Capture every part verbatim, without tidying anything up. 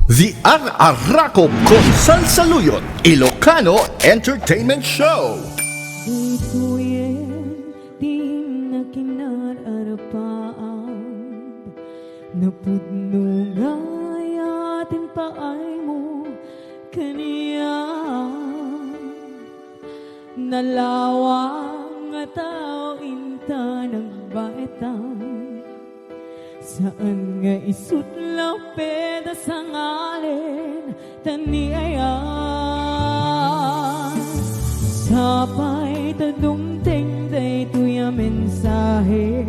The Ar-arakop kon Salsaluyot Ilocano Entertainment Show. Daytoyen ti nakinar-arpaap, napudno nga ayaten paaymo kaniak. Nalawag nga tao inta nagbaetan. Saan nga isut' laped a sangalen ta ni ayan. Sapay ta dumteng daytoy a mensahe.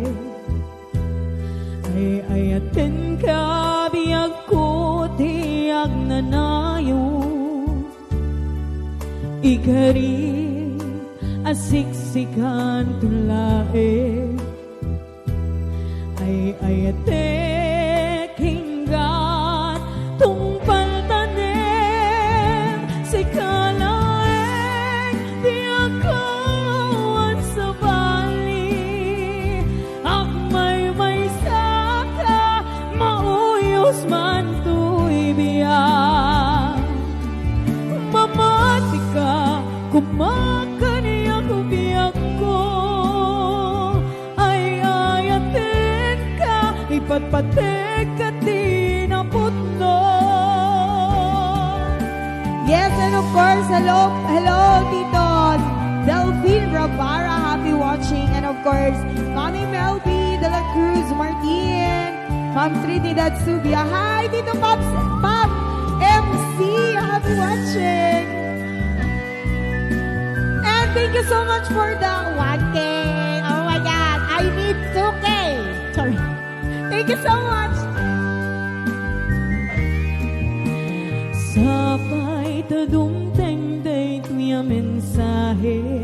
Ay-ayatenka, biagko, ti agnanayon. Ikari a siksikan to laeng. Ay-ayatek, inggan, tungpal tanem, sika laeng ti agkawan sabali. Agmaymaysaka, mauyos man toy biag. Mamatika, koma kaniak, biagko. Ay-ayatenka, ipatpatekka ti napudno. Yes, and of course, hello, hello, Tito Delphine Rabara, happy watching. And of course, Mami Melby de la Cruz Martin, Ma'am Trinidad Subia. Hi, Tito Pops, Ma'am M C, happy watching. And thank you so much for the one K. Oh my God, I need two K. Sorry. Thank you so much. Sapay ta dumteng daytoy a mensahe.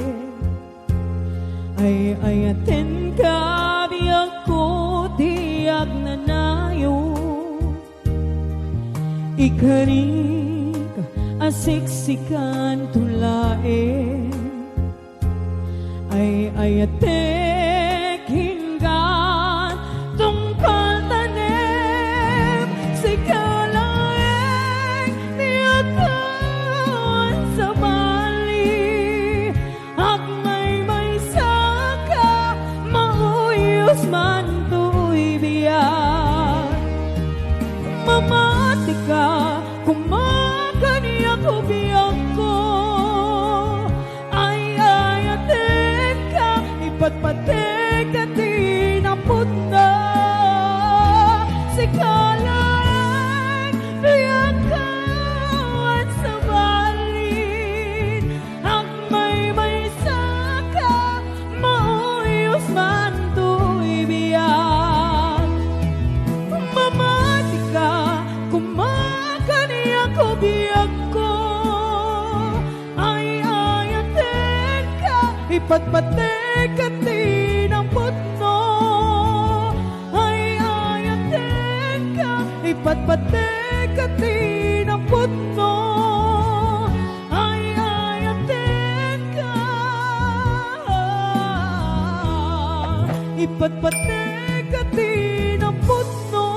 Ay-ayatenka, biagko, ti agnanayon. Ikarik a siksikan to laeng. Ay-ayatek, inggan, tungpal tanem, sika laeng ti agkawan sabali. Agmaymaysaka, mauyos man toy biag. Mamatika, koma kaniak, biagko. Ay-ayatenka, ipatpatekka ti napudno. Sika laeng ti agkawan sabali. Agmaymaysaka, mauyos man toy biag. Mamatika, koma kaniak, biagko. Ay-ayatenka, ipatpatekka ti napudno. Ay-ayatenka, ipatpatekka ti napudno. Ay-ayatenka, ipatpatekka ti napudno.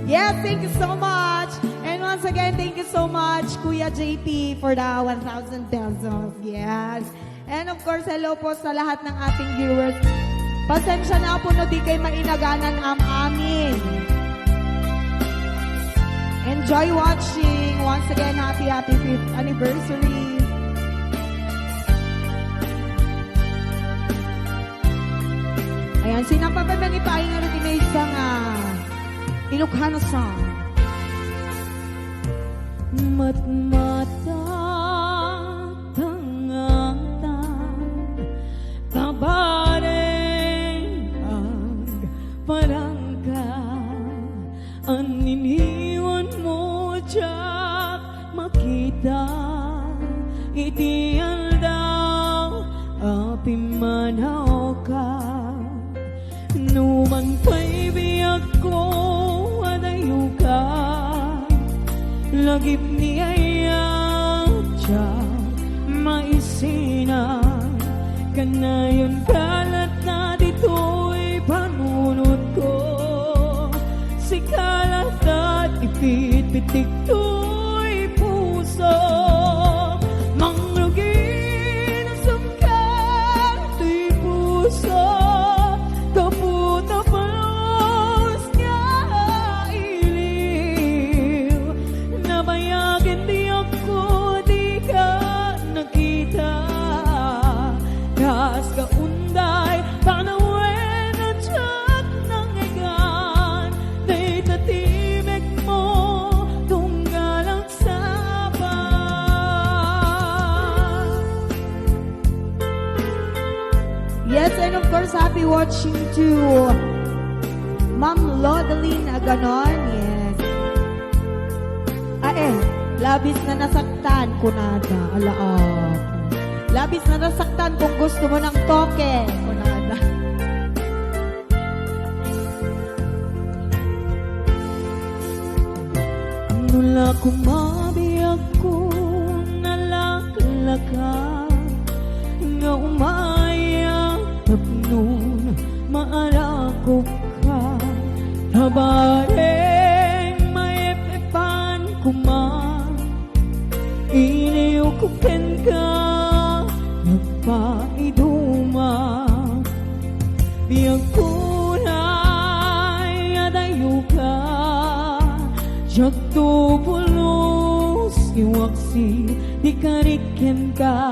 Yes, thank you so much. And once again, thank you so much, Kuya J P, for the one thousand pesos. Yes. And of course, hello po sa lahat ng ating viewers. Pasensya na po no di kayo mainaganan am-amin. Enjoy watching. Once again, happy, happy fifth anniversary. Ayan, sinapapan na ni Paing Rudy Mesa nga Ilocano song. Matmata tangata, tabareng agparangka, aniniwan mo diak makita, iti aldaw a pimmanawka. Numan pay biagko a dayoka, lagip ni aya diak maisina. Kanayon ka latta ditoy panunotko, sika latta ti Pitpitik toy puso, mangrugi no sumkar toy puso, gapu ta pulos nga iliw. Nabayagen biagko, dika nakita. Kas kaunday panawen a diak nangngegan, dayta timekmo, tunggal agsaba. Yes, and of course, happy watching to Ma'am Lodeline Aganon. Yes. Ah, eh, labis na nasaktan, kunada. Ala, ah. Labis na nasaktan kung gusto mo ng toke, kunada. Nula kumabiag ko nalaklaka, nga umaya tapnon maarakop ka. Tabareng maep-epan koma, iliw ko kenka nagpaiduma. Biag ko nay adayo ka, diakto pulos iwaksi ti karik kenka.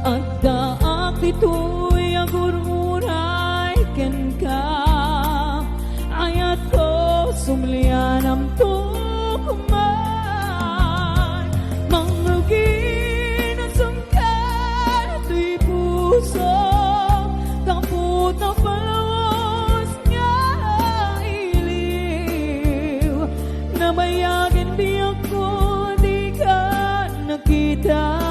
Addaak ditoy agur-uray kenka. Ayatko sumilianamto koma. Mangrugi no sumkar toy puso, gapu ta pulos nga iliw. Nabayagen biagko, dika nakita.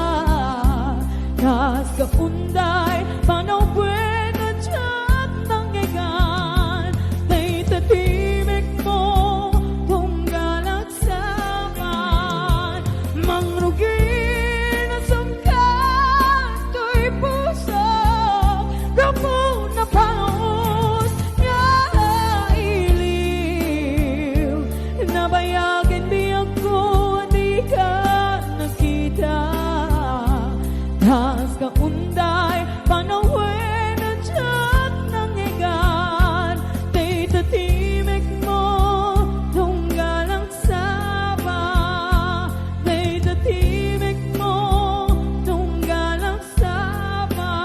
Kas kaunday panawen a diak nangngegan, dayta timekmo, tunggal agsaba. Mangrugi no sumkar toy puso, gapu ta pulos nga iliw. Nabayagen biagko, dika nakita. Kas kaunday panawen a diak nangngegan, dayta timekmo, tunggal agsaba. Dayta timekmo, tunggal agsaba.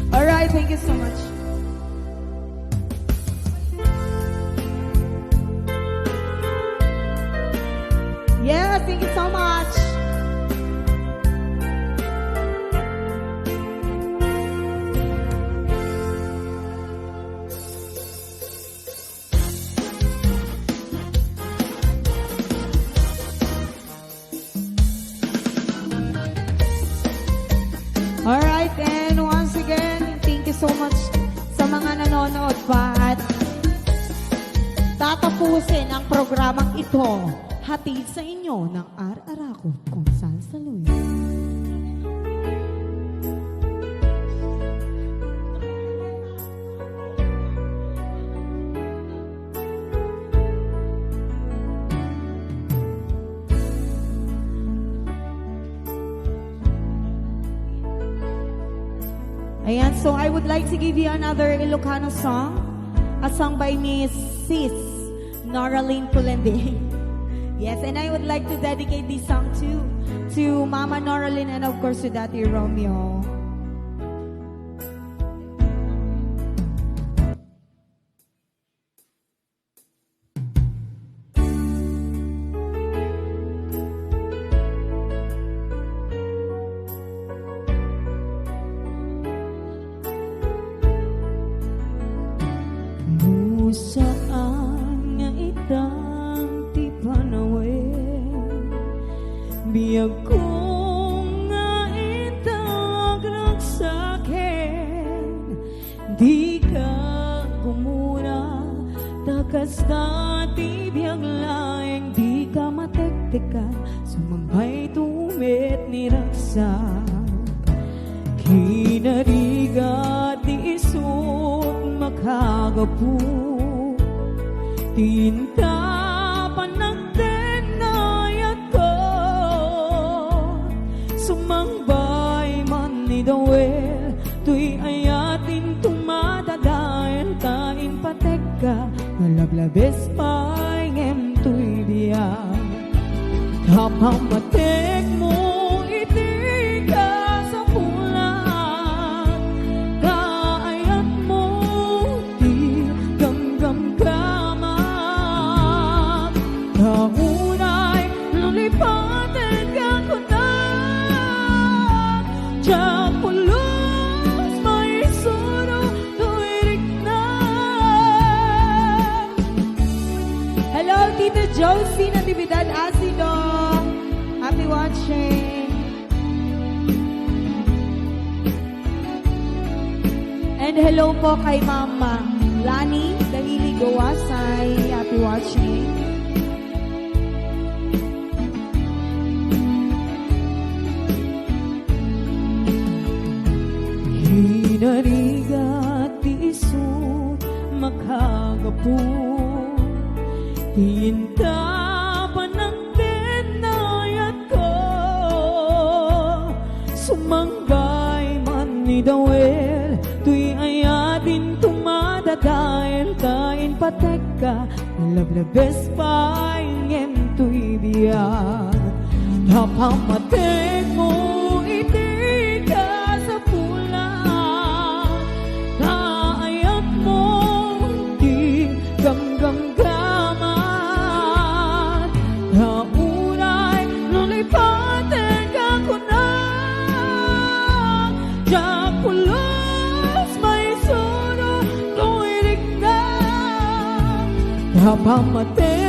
All right, thank you so much. Yes, thank you so much. Alright, and once again, thank you so much sa mga nanonood pa at tatapusin ang programang ito. Hatid sa inyo ng Ar-Araco kung saan sa Luis. Ayan, so I would like to give you another Ilocano song, a song by Miss Sis Noralyn Pulende. Yes, and I would like to dedicate this song to, to Mama Noralyn and of course to Daddy Romeo. No saan nga itan ti panawen, biag ko nga ita agragsaken. Dika gumura, ta kasta ti biag laeng, dika matektekan, sumangpay to met ni ragsak. Kinarigat ti isut makagapu. Tinta panagdennayatko, sumangbay man ni Dawel, toy ayatin tumadadael ta impatekka, nalablabes pay ngem toy biag. Napamatek mo iti kasapulan, kaayat mo ti gamgamgamak. Ta unay lulipaten ka kunak, diak pulos maisuro toy rikna. Hello, Tita Josie Natividad Asido. Happy watching. And hello po kay Mama Lani Dahili Gawasay. Happy watching. Hinarigat ti isut makagapu, tinta panagdennayatko. Sumangbay man ni Dawel, toy ayatin tumadadael ta impatekka, nalablabes pay ngem toy biag. Napamatek mo iti kasapulan, kaayat mo ti gamgamgaman. Ta unay lulipaten ka kunak, diak pulos maisuro toy rikna. Napamatek